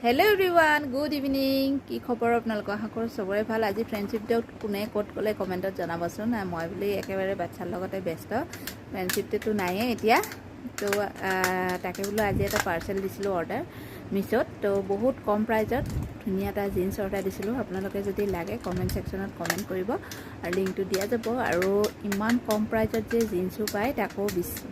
Hello' everyone, good evening. কি খবৰ আপোনালোকৰ? আশা কৰোঁ চবৰে ভাল। আজি ফ্ৰেণ্ডশ্বিপ ডেত কোনে ক'ত গ'লে কমেণ্টত জনাবচোন। মই বুলি একেবাৰে বাচ্ছাৰ লগতে ব্যস্ত, ফ্ৰেণ্ডশ্বিপ ডেটো নাইয়ে এতিয়া। তো তাকে বোলো আজি এটা পাৰ্চেল দিছিলোঁ অৰ্ডাৰ মিছ'ত। তো বহুত কম প্ৰাইজত ধুনীয়া এটা জিন্স অৰ্ডাৰ দিছিলোঁ। আপোনালোকে যদি লাগে কমেণ্ট ছেকশ্যনত কমেণ্ট কৰিব আৰু লিংকটো দিয়া যাব। আৰু ইমান কম প্ৰাইজত যে জিন্সো পায়, তাকো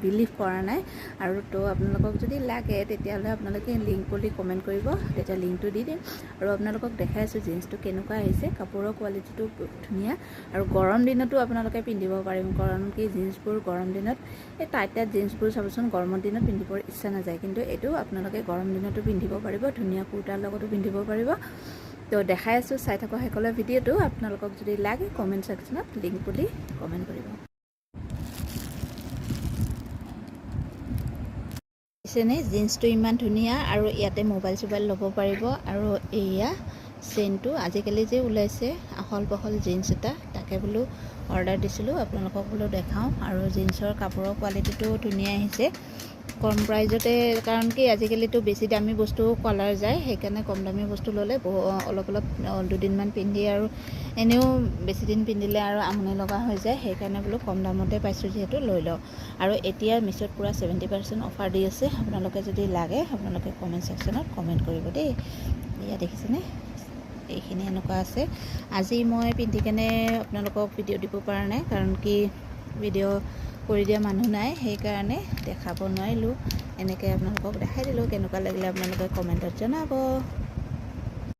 বিলিভ কৰা নাই। আৰু তো আপোনালোকক যদি লাগে, তেতিয়াহ'লে আপোনালোকে লিংক বুলি কমেণ্ট কৰিব, তেতিয়া লিংকটো দি দিম। আৰু আপোনালোকক দেখাই আছোঁ জিন্সটো কেনেকুৱা আহিছে। কাপোৰৰ কোৱালিটিটো ধুনীয়া আৰু গৰম দিনতো আপোনালোকে পিন্ধিব পাৰিম, কাৰণ কি জিন্সবোৰ গৰম দিনত, এই টাইট টাইট জিন্সবোৰ চাবচোন, গৰমৰ দিনত পিন্ধিবৰ ইচ্ছা নাযায়। কিন্তু এইটো আপোনালোকে গৰম দিনতো পিন্ধিব পাৰিব, ধুনীয়া কুৰ্তাৰ লগতো পিন্ধিব পাৰিব। তো দেখাই আছোঁ, চাই থাকক শেষলৈ ভিডিঅ'টো। আপোনালোকক যদি লাগে কমেণ্ট ছেকশ্যনত লিংক বুলি কমেণ্ট কৰিব। দেখিছেনে জিন্সটো ইমান ধুনীয়া? আৰু ইয়াতে মোবাইল চোবাইল ল'ব পাৰিব। আৰু এয়া চেইনটো, আজিকালি যে ওলাইছে আহল বহল জিন্স এটা, তাকে বোলো অৰ্ডাৰ দিছিলোঁ, আপোনালোকক বোলো দেখাওঁ। আৰু জিন্সৰ কাপোৰৰ কোৱালিটিটো ধুনীয়া আহিছে কম প্ৰাইজতে, কাৰণ কি আজিকালিতো বেছি দামী বস্তু কালাৰ যায়, সেইকাৰণে কম দামী বস্তু ল'লে বহু অলপ অলপ দুদিনমান পিন্ধি আৰু এনেও বেছিদিন পিন্ধিলে আৰু আমনি লগা হৈ যায়। সেইকাৰণে বোলো কম দামতে পাইছোঁ যিহেতু লৈ লওঁ। আৰু এতিয়া মিছ'ত পূৰা 70% অফাৰ দি আছে। আপোনালোকে যদি লাগে, আপোনালোকে কমেণ্ট ছেকশ্যনত কমেণ্ট কৰিব দেই। এয়া দেখিছেনে, এইখিনি এনেকুৱা আছে। আজি মই পিন্ধি কেনে আপোনালোকক ভিডিঅ' দিব পৰা নাই, কাৰণ কি ভিডিঅ' কৰি দিয়া মানুহ নাই, সেইকাৰণে দেখাব নোৱাৰিলোঁ। এনেকৈ আপোনালোকক দেখাই দিলোঁ। কেনেকুৱা লাগিলে আপোনালোকে কমেণ্টত জনাব।